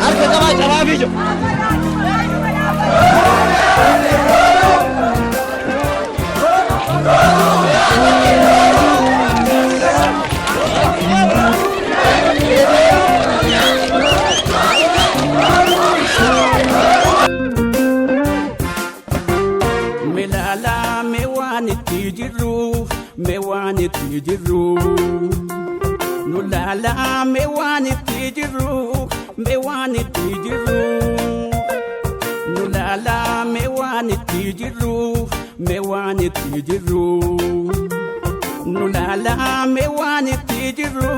Harka qabaa cabaa fi Melaalaa mee waan itti jirru, mee waan itti jirru. Nu laalaa mee waan itti jirru, mee waan itti jirru. Nu laalaa mee waan itti jirru, mee waan itti jirru. Nu laalaa mee waan itti jirru,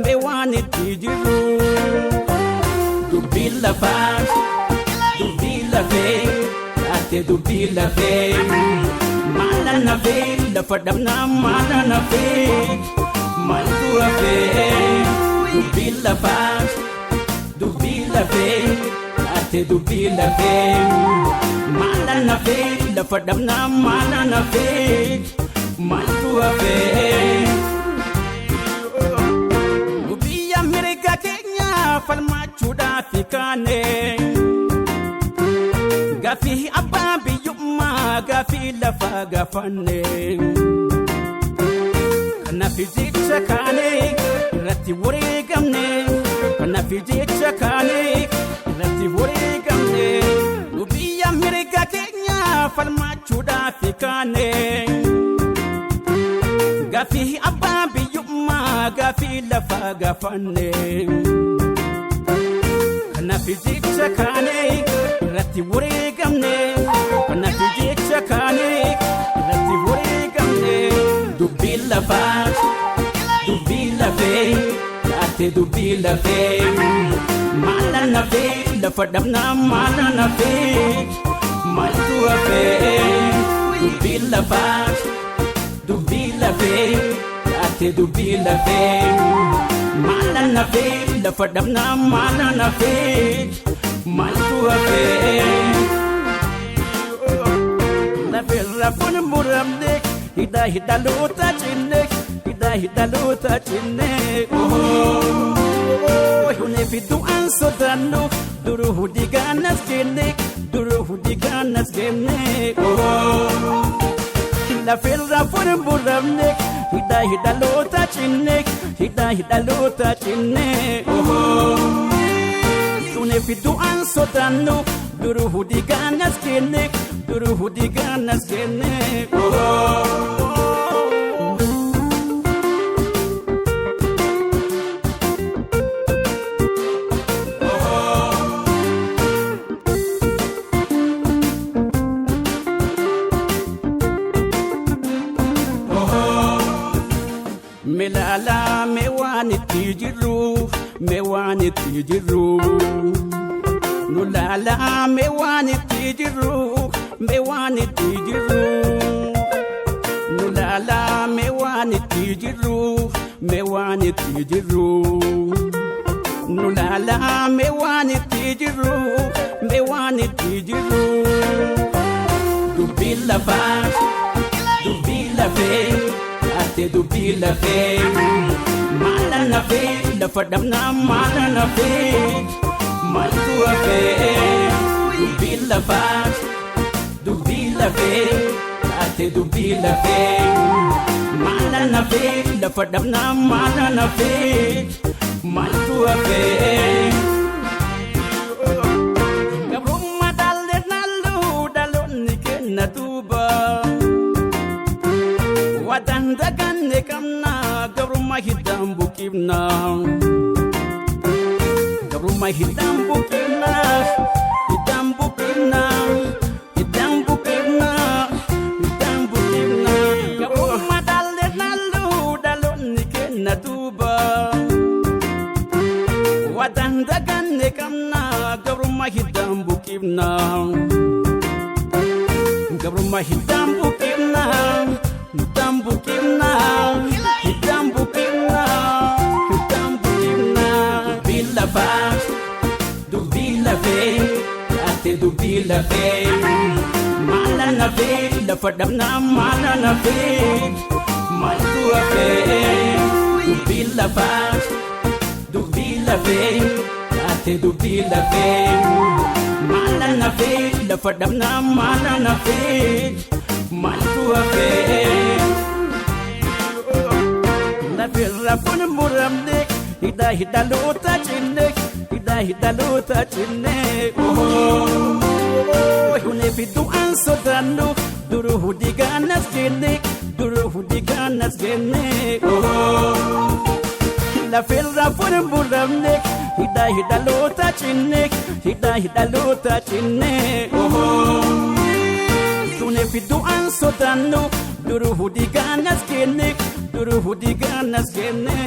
mee waan itti jirru. Dubbii lafaa, dubbii lafee. Ate dubbii lafee maala nafee lafa dhabnaa maala nafee maaltu hafee dubbii lafaa dubbii lafee ate dubbii lafee maala nafee lafa dhabnaa maala nafee maaltu hafee. Biyya mirga keenya falmachuudhaaf kaane. Gaafii abbaa biyyummaa gaafii lafa gaafanne. Kanaaf jecha kaane irratti wareegamne. Kanaaf jecha kaane irratti wareegamne. Nu biyya mirga keenya falmachuudhaaf kaane. Gaafii abbaa biyyummaa gaafii lafa gaafanne. Kanaaf jecha kaane irratti wareegamne. Kanaaf jecha kaane irratti wareegamne. Dubbii lafaa, dubbii lafee, taate dubbii lafee. Maala nafee lafa dhabnaa maala nafee maaltu hafee. Dubbii lafaa, dubbii lafee, taate dubbii lafee. Maala nafee lafa dhabnaa maala nafee maaltu hafee. Lafeerra kun muramne hidha hidhaloota cinne hidha hidhaloota cinne. Hunee fi du'aan sodaannu duruu hudii gaanas kenne duruu hudii gaanas kenne. Lafeerra kun muramne hidha hidhaloota cinne hidha hidhaloota cinne. Hunee fi du'aan sodaannu duruu hudii gaanas kenne duruu hudii gaanas kenne. Melaalaa mee waan itti jirru, mee waan itti jirru. Nu laalaa mee waan itti jirru, mee waan itti jirru. Nu laalaa mee waan itti jirru, mee waan itti jirru. Nu laalaa mee waan itti jirru, mee waan itti jirru. Dubbii lafaa, dubbii lafee, taate dubbii lafee. Maala nafee lafa dhabnaa maala nafee maaltu hafee. Dubbii lafaa, dubbii lafee, taate dubbii lafee. Maala nafee lafa dhabnaa maala nafee maaltu hafee. Gabrummaa dhaalle naalluu dhaloonni kenna duuba. Wadan daganne qabna gabrummaa hiddaan buqifna. Gabrummaa hiddaan buqifna, hiddaan buqifna, hiddaan buqifna, hiddaan buqifna. Gabrummaa dhaalle naalluu dhaloonni kenna duuba. Wadan daganne qabna gabrummaa hiddaan buqifna. Gabrummaa hiddaan buqifna, hiddaan buqifna, hiddaan buqifna, hiddaan buqifna. Dubbii lafaa, dubbii lafee, taate dubbii lafee. Maala nafee lafa dhabnaa maala nafee maaltu hafee. Dubbii lafaa, dubbii lafee, taatee dubbii lafee. Maala nafee lafa dhabnaa maala nafee maaltu hafee. Lafirra kun muramne hidha hidhaloota cinne hidha hidhaloota cinne. Hunee fi du'aan sodaannu duruu hudii gaanas jenne duruu hudii gaanas jenne. Lafirra kun muramne hidha hidhaloota cinne hidha hidhaloota cinne. Dunee fi du'aan sodaannu duruu hudii gaanas jenne duruu hudii gaanas jenne.